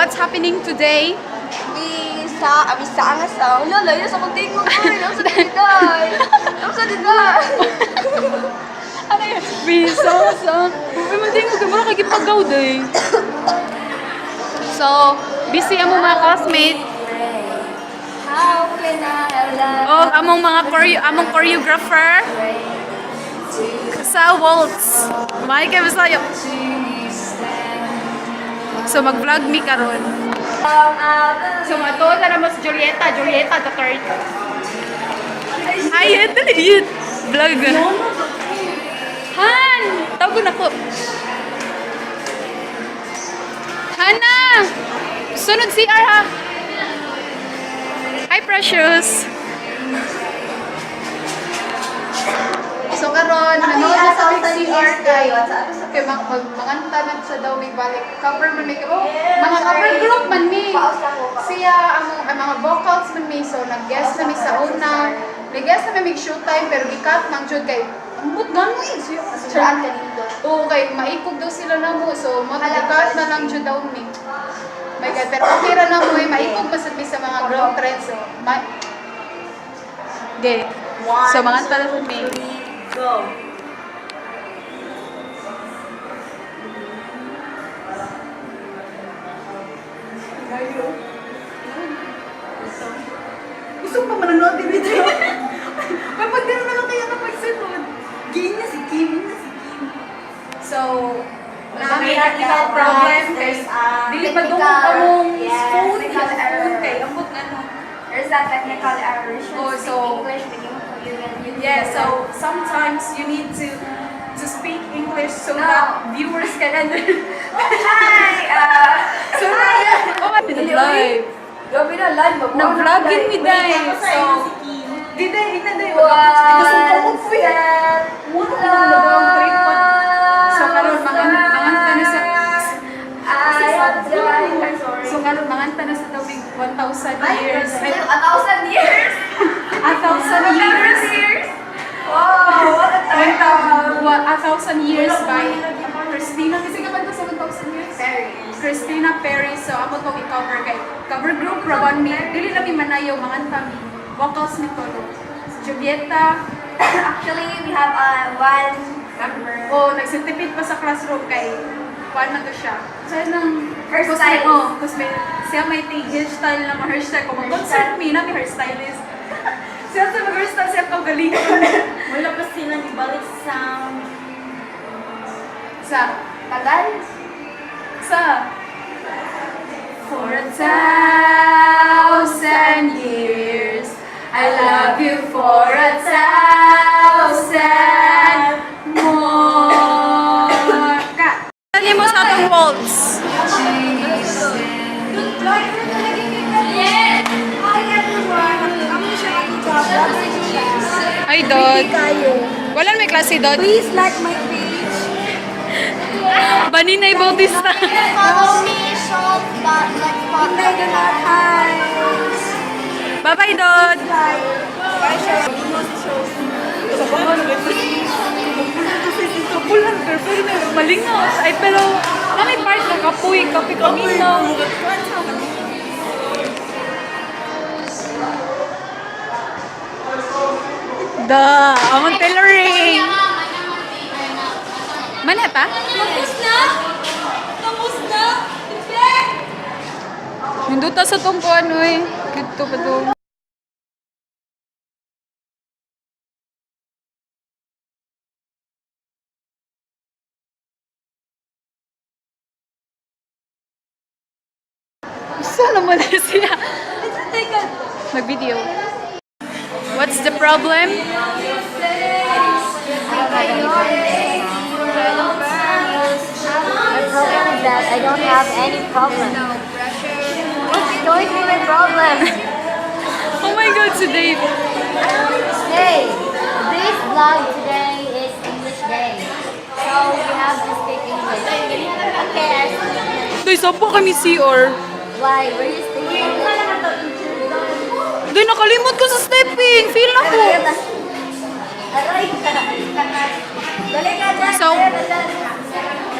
what's happening today? We sang a song. Wala, layo sa magtingog ko. Sa diday. Sa diday. Ano yun? We saw some. Uy, mandingog. Mura kay gipagaw day. So, busy among mga classmates. How can I love O among mga among choreographer sa waltz. May kay Bisaya. So mag-vlog mi karon. So matuod na naman si Julieta, Julieta the third. Hi, dali. Vlog. Han! Tawag na ko. Hana! Sunod CR ha. Hi, precious. So karon, nanood na sa big CR kay kay manganta na sa daw may balik cover man may oh, mga cover group man mi. Siya among ang mga vocals man mi, so nag-guest na mi sa una. Nag-guest na mi mig showtime pero gi-cut nang jud kay ambot gano eh. Sure, ka dito. Oo, kay maikog daw sila na mo. So, mo cut na lang jud daw mi. My God, pero okay ra na mo eh. Maikog pa sad mi sa mga ground trends. So, Okay. So, mga tala sa mi. Go. Gusto ko pa manonood din video. May pagdino na lang kaya kapag sunod. Gina si Kim. Gina si Kim. So, may technical problem. Kay, There's a dili pa technical- dungog among Yes, phone. technical Phone error. kay ambot nga no. There's a technical error. Should Oh, speak English, but you will use Yeah, so sometimes you need to speak English so No. that viewers can understand. Hi! So, oh my live. Gabi na live. Nag-vlogging mi dai. So, di dai, ina dai. One step So, karon manganta na sa I have died. I'm sorry. So karon manganta na sa tawig 1,000 years. Ay, 1,000 years? 1,000 years. Years? Wow, what a time. 1,000 years by Christina. Kasi kapag sa 1,000 years? Perry. Christina Perry. So ako tong i-cover kay cover group rawan mi. Dili lang mi manayaw manganta mi. Vocals ni Tolo. Si Julieta. Actually, we have one member. Oh, nagsintipid pa sa classroom kay kuan man to siya. So nang Hairstylist. Oh, siya may ting hairstyle na mga hairstyle ko. Mag-concert mi na mi hairstylist. Siya sa mag-hairstyle siya kagalingon. Wala pa sila ni balik sound. Sa Tagal? Sa For 1,000 years, I love you for 1,000 more. Ka. Dali mo sa atong waltz. Hi everyone! Kami siya vlogger siya. Ay, Dod. Wala may klase, Dod. Please like my page. Baninay Bautista. Follow me, shop.like. Inday Donat. Hi! Bye-bye, Dod. Bye! Bye, Shop. Malingaw. Ay, pero kami part na kapoy, kapoy kami na. Da, among tailoring. Maneta? Tapos na! Tapos na! Hindi! Ninduta sa tong kuan oy. Dito pa to. Saan naman na siya? Nag-video. What's the problem? My problem is that I don't have any problem. What's going to be my problem? Oh my God, si Dave. Hey, this vlog today is English day. So we have to speak English. Okay, I speak English. Doy, saan po kami CR? Why? Were you speaking English? Doy, nakalimot ko sa stepping. Feel na ko. Aray! Balik ka dyan! So, Dali ka dyan.